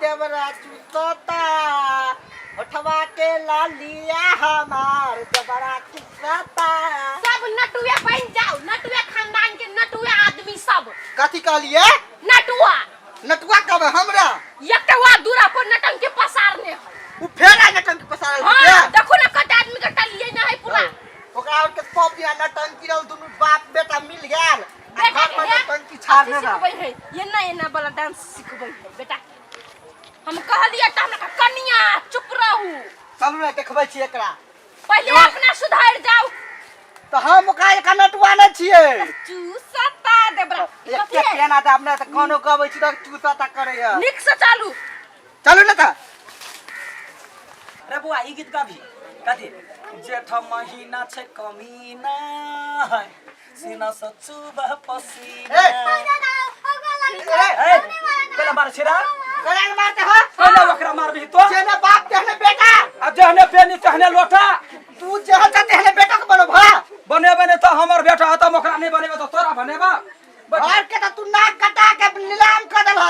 देवरा चूसता होठवा के लालिया हमार जबरा चूसता। सब नटुए बन जाओ, नटुए खानदान के नटुए आदमी सब। कथी कहलिए? नटुआ। नटुआ कब हमरा? एकटवा दूरा पर नटंकी पसारने है। उ फेर आ नटंकी पसारल। हाँ, देखो ना कते आदमी के टलिए ना है पूरा। ओकरा और के सब दिना नटंकी रहल, दुनू बाप बेटा मिल गेल आ बेटा घर में के हे, नटंकी छाड़ने अथी रह। सिखबै है ये ना एना वाला डांस सिखबै है बेटा। हम कहलिए त हमरा कनिया चुप रहू। चलू ने देखबै छी एकरा। पहिले अपना सुधार जाओ। तऽ हम ओकरा एक नटुआ नहि छियै। चूसता देबरा। एक केना तऽ अपना तऽ कोनो गबै छी तऽ चूसता करैया। नीक से चालू। चलू ने तऽ। रे बौआ, ई गीत गाबी कथी? जेठ महीना छै कमीना है, सीना से चुबह पसीना। ए! ए, कोना मारै छै रे? कोना मारते हो? कोना ओकरा मारबही तो? जेने बाप तेहने बेटा। आ जेहने पेनी तेहने लोटा। तू जेहन छ तेहने बेटा के बनब। हा, बनेबे नहि तऽ हमर बेटा हतम, ओकरा नहि बनेबे तऽ तोरा बनेबा। घर के तऽ तू नाक कटा के नीलाम कर देलह।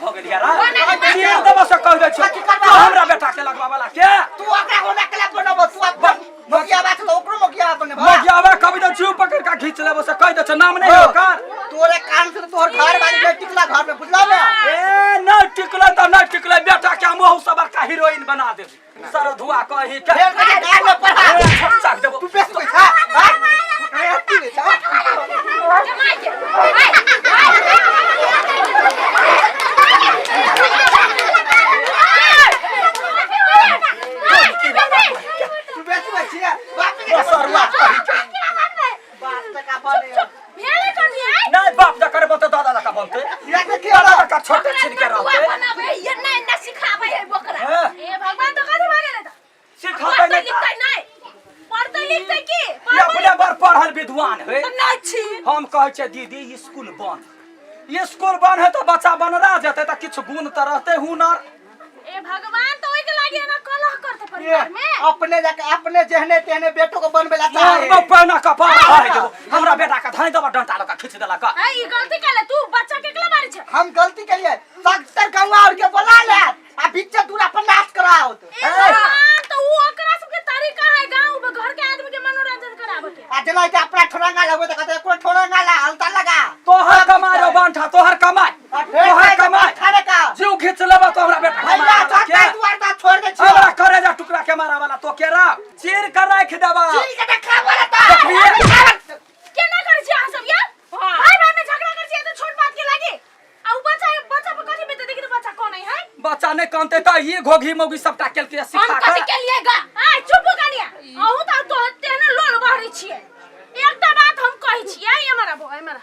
भऽ गेल यार, चीर देबो से कहि दै छियौ। कथी करबा? तू हमरा बेटा के लगबा वाला के? तू ओकरा होना के लिए बनब, तू अपन मोगिया बात तऽ ओकरो मोगिया बनब। मगियाबा कभी तऽ जीव पकड़ के घीच लेबो से कहि दै छियौ, नाम नहि ओकर। तोरे कारण से तोहर घर वाली नहीं टिकला घर में, बुझला ने? ए, नहि टिकलै तऽ नहि टिकलै, बेटा के हम ओहू से बड़का हीरोइन बना देबै। सर धुआ कही के फेर कहे घर में पढ़ा। ए, छोट चाक देबो। तू बेस कोई छा? हां, ए, तू बेस छा? जमाई के आय, आय। तू बेस कोई छिया बाप के? सरुआ कही के। बाप तक बने। भेलै कनी आय। नहि, बाप दऽ करबो तऽ दादा लका बनतै। या देखियो। दादा लका छोटे छिन के नटुआ रहतै। बनाबै ये नहि ना सिखाबै है बकरा। हाँ। ए भगवान, तो कथी भऽ गेलै तऽ? सिखतै पढ़तै नहि लिखतै नहि, पढ़तै लिखतै की? ई अपने बड़ पढ़ल विद्वान है। तऽ नहि छी। हम कहै छियै दीदी, स्कूल बंद, स्कूल बंद है तऽ बच्चा बनरा जेतै तऽ किछु गुण तऽ रहतै, हुनर। ए भगवान, तऽ ओहि के लागी एना कलह करतै परिवार में? अपने जाके अपने जेहने तेहने बेटो को बनबे ला चाहे। मारबो पहिना कपार धारि देबो, हमरा बेटा के धारि देबो, डंटा लऽ कऽ खींच देलक। है, ई गलती केले तू, बच्चा के एकला मारै छै? हम गलती के लिए सत्तर गौवा और के बोला ले आ बीच दूरा पर नाच कराओ। ए भगवान, तऽ ऊ ओकरा सबके तरीका है गांव में घर के आदमी के मनोरंजन कराबे के। आ जेना कि अपना ठोरंगा लगबे तऽ कहते एको ठोरंगा ला अलता लगा। तोहर कमाय रो बांठा, तोहर कमाय। आ फेर तोहर खाइ कमाय। खाने का जीव घींच लेबो तो हमरा बेटा के भैया मारा वाला चलते के। दुआर ता छोड़ दे छियो। हमरा करेजा टुकड़ा के मारा वाला तो के रा चीर के राख देबा। चील के देखा बोला ता। देखलिए? केना करै छी अहाँ सब यार? भाई भाई में झगड़ा करै छी तऽ छोट बात के लागी, आ उ बच्चा बच्चा पर कथी बीते? देखी तऽ बच्चा कोन है? बच्चा नहि कानते तऽ ई घोघी मौगी सबटा केलकै हम सिखा कथी के। केलिए गा? आय चुप कनिया, अहूँ तऽ तो तेहने लोल बहरै छियै। एकटा बात हम कहै छियै, हमरा बो हमरा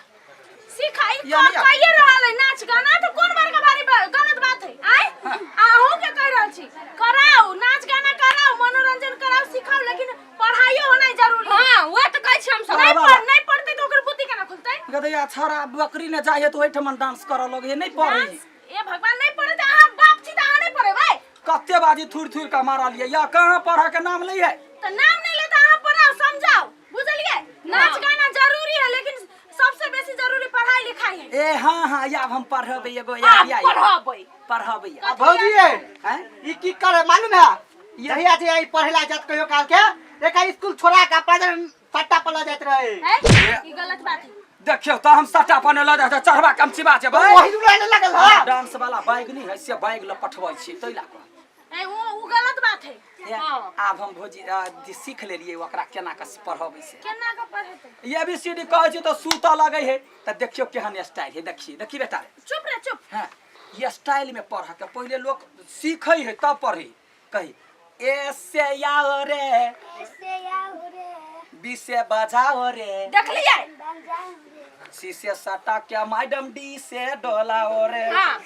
सिखाई या नहीं या? कहिए रहल है नाच गाना तऽ कोन बड़का भारी गलत बात है? आय अहूँ के कहि रहल छी, कराउ नाच गाना, कराउ मनोरंजन, कराउ सिखाउ, लेकिन पढ़ाइयो होनाइ जरूरी है। हां, वह तऽ कहै छी हम सब। नहीं पढ़ नहीं पढ़तै तऽ ओकर बुद्धि केना खुलतै? गदैया छौड़ा बकरी ने जाइ है तऽ ओहिठमन डांस करऽ लगे, नहि पढ़ै। डांस? ए भगवान, नहीं पढ़े तऽ अहाँ बाप छी तऽ अहाँ नहीं पढ़ेबै? कते बाजी थुरि थुरि के मारलियै या कहाँ पढ़ऽ के नाम लै है। तऽ नाम नहीं ले तऽ अहाँ पढ़ाउ, समझाउ, बुझलियै? नाच गाना जरूरी है, लेकिन सबसे बेसी जरूरी पढ़ाई लिखाई है। ए हाँ हाँ, आब हम पढ़बै एगो। आब पढ़बै। पढ़बै। आ भौजी ए, हैं? ई की करे मालूम है? जहिया जहिया ई पढ़े ला जात कहियो काल के एका स्कूल छोड़ा के अपना सट्टा पर लऽ जाइत रहे। है, ई गलत बात है। देखियौ तऽ हम सट्टा पर लऽ जाइ चढ़बा कम चिबा जेबै। वही दुला लगल है। डांस वाला बाइक नहीं है से बाइक लऽ पठबै छी तै ला कऽ। ए वो गलत बात है। ए, हाँ। आब हम भौजी सीख लेलियै ओकरा केना कऽ पढ़बै से। केना के पढ़ेतै? ए बी सी डी कहै छी तऽ सुतऽ लगै है, तऽ देखियौ केहन स्टाइल है। देखिए देखिए बेटा रे। चुप रे, चुप। हाँ, ये स्टाइल में पढ़ के पहले लोग सीखे है तब पढ़े। कही ए से आओ रे, बी से बजाओ रे, देखलियै? सी से सटा के मैडम, डी से डोलाओ रे। हाँ।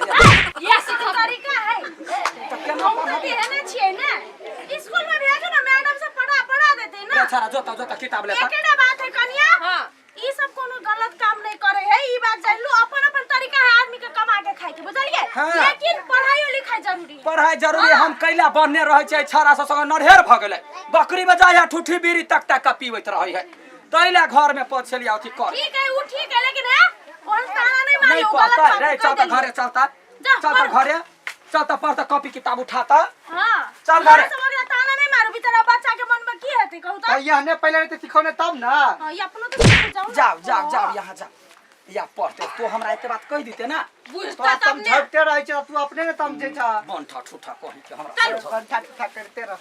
हाँ, ये सब तरीका है? तऽ केना हम तऽ पढ़बै? तेहने छियै ने, स्कूल में भेजू ने, मैडम सब पढ़ा पढ़ा देते ना। बेचारा जोता जोता किताब लेता। एकेटा बात है कनिया। हाँ। ई सब कोनो गलत काम नहीं करे है, ई बात जान लो। अपन अपन तरीका है आदमी के कमा के खाए के, बुझलिए? हाँ। लेकिन पढ़ाई लिखाई जरूरी है। पढ़ाई जरूरी है। हम कैला बन्ने रहै छै छाड़ा सब संगे नढ़ेर भऽ गेलै, बकरी में जाइ है ठूठी बीड़ी तक तक के पीबैत रहै है, तै ला घर में पछेलिया अथी कर। ठीक है, वो ठीक है, लेकिन है और ताना नहीं मारी। नहीं दियौ, गलत पढ़ता बात रे कहि चल त देलियै। घरे चलता जा, चल त पढ़। घरे चल त पढ़ त कॉपी किताब उठाता हाँ चल घरे। सब ओकरा ताना नहीं मारू बेचारा बच्चा के मन में की हेतै कहू तऽ तऽ यहने पहिले रहते सिखौने तब ना हाँ ई अपनो तऽ सीख जाउ ने। जाओ जाओ जाओ यहाँ जाओ या पढ़ते तू हमरा एते बात कहि दिते ना बुझता तोरा तब ने समझबते रहै छै तू अपने ने समझै छ बंठा ठूठा कहि के हमरा चल। समझ। कंठा ठूठा करते रह।